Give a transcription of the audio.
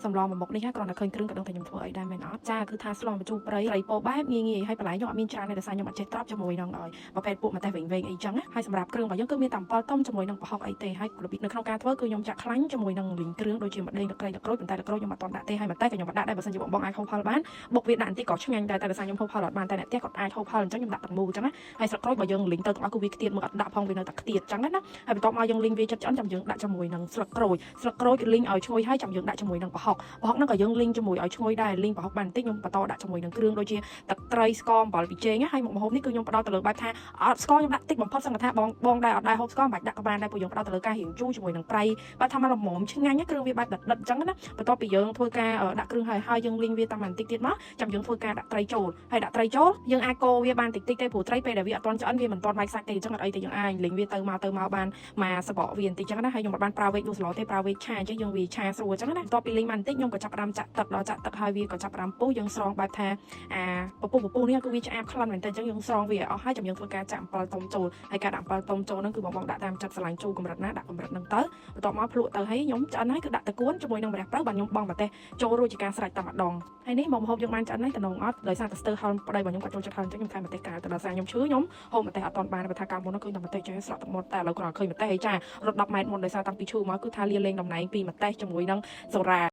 សម្លមួយមុខនេះគ្រាន់តែឃើញគ្រឿងក៏ដឹងថាខ្ញុំធ្វើអីដែរមែនអត់ចាគឺថាស្លម្ជូរព្រៃត្រីពោបែបងាយងាយហើយបន្លែខ្ញុំអត់មានច្រើនទេដោយសារខ្ញុំអត់ចេះត្រប់ជាមួយនឹងឲ្យប្រភេទពួកម្ទេសវែងវែងអីចឹងណាហើយសម្រាប់គ្រឿងរបស់យើងគឺមានតែអំពិលទុំជាមួយនឹងប្រហុកអីទេហើយរបៀបនៅក្នុងការធ្វើគឺខ្ញុំចាក់ខ្លាញ់ជាមួយនឹងលីងគ្រឿងដូចជាម្ដេងទឹកត្រីទឹកក្រូចប៉ុន្តែទឹកក្រូចខ្ញុំអត់ទាន់ដាក់ទេហើយម្ទេសក៏ខ្ញុំអត់ដាក់ដែរបើសិនជាបងបងអាចហូបផលបានបុកវាដាក់បន្តិចក៏ឆ្ងាញ់ដែរតែដោយសារខ្ញុំហូបផលអត់បានតែអ្នកផ្ទះគាត់អាចហូបផលអញ្ចឹងខ្ញុំដាក់ទាំងមូលអញ្ចឹងណាហើយស្លឹកក្រូចបើយើងលីងទៅទាំងអស់គឺវាខ្ទាតមកអត់ដាក់ផងវានៅតែខ្ទាតអញ្ចឹងណាហើយបន្ទាប់មកយើងលីងវាចិត្តឆ្អិនចាំយើងដាក់ជាមួយនឹងស្លឹកក្រូចស្លឹកក្រូចលីងឲ្យឈ្ងុយហើយចាំយើងដាក់ជាមួយនឹងប្រហុកប្រហុកហ្នឹងក៏យើងលីងជាមួយឲ្យឈ្ងុយដែរលីងប្រហុកបានបន្តិចខ្ញុំបន្តដាក់ជាមួយនឹងគ្រឿងដូចជាទឹកត្រីស្ករអំបិលប៊ីចេងហើយមុខម្ហូបនេះគឺខ្ញុំផ្ដោតទៅលើបែបថាអត់ស្ករខ្ញុំដាក់តិចបំផុតសង្កថាបងបងដែរអត់ដែរហូបស្ករមិនបាច់ដាក់ក៏បានដែរព្រោះយើងផ្ដោតទៅលើការរៀងជូរជាមួយនឹងប្រៃបែបថាមកល្មមឆ្ងាញ់គ្រឿងវាបែបដិតដិតអញ្ចឹងណាបន្ទាប់ពីយើងធ្វើការដាក់គ្រឿងហើយហើយយើងលីងវាតាមបន្តិចទៀតមកចាំយើងធ្វើការដាក់ត្រីចូលហើយដាក់ត្រីចូលយើងអាចកូរវាបានតិចតិចទេព្រោះត្រីពេលដែលវាអត់ទាន់ឆ្អិនវាមិនទាន់បែកសាច់ទេអញ្ចឹងអត់អីទេយើងអាចលីងវាទៅមកទៅមកបានមកសបកវាបន្តិចអញ្ចឹងណាហើយខ្ញុំអត់បានប្រើវែកដួសស្លទេប្រើវែកឆាអញ្ចឹងយើងវាឆាស្រួលអញ្ចឹងណាបន្ទាប់ពីលីងបានបន្តិចខ្ញុំក៏ចាប់ផ្ដើមចាក់ទឹកដល់ចាក់ទឹកហើយវាក៏ចាប់ផ្ដើមពុះយើងស្រង់បែបថាអាពពុះពពុះនេះគឺវាឆ្អាបខ្លាំងមែនតើអញ្ចឹងយើងស្រង់វាឲ្យអស់ហើយចាំយើងធ្វើការចាក់អំពិលទុំចូលហើយការដាក់អំពិលទុំចូលហ្នឹងគឺបងបងដាក់តាមចិត្តស្រឡាញ់ជូរកម្រិតណាដាក់កម្រិតហ្នឹងទៅបន្ទាប់មកភ្លក់ទៅហើយខ្ញុំឆ្អិនហើយគឺដាក់តកួនជាមួយនឹងម្រះព្រៅបាទខ្ញុំបងម្ទេសចូលរួចជាការស្រេចតែម្ដងហើយនេះមកម្ហូបយើងបានឆ្អិនហើយតំណងអត់ដោយសារតែស្ទើហឹលប្តីរបស់ខ្ញុំគាត់ចូលចិត្តហឹលអញ្ចឹងខ្ញុំថែមម្ទេសកាលទៅដល់សារខ្ញុំឈឺខ្ញុំហូបម្ទេសអត់ទាន់បានបើថាកាលមុននោះឃើញតែម្ទេសចេះស្រក់ទឹកមាត់តែឥឡូវគ្រាន់តែឃើញម្ទេសហើយចារត់10ម៉ែត្រមុនដោយសារតាំងពីឈឺមកគឺថាលាលែងតំណែងពីម្ទេសជាមួយនឹងសូរ៉ា។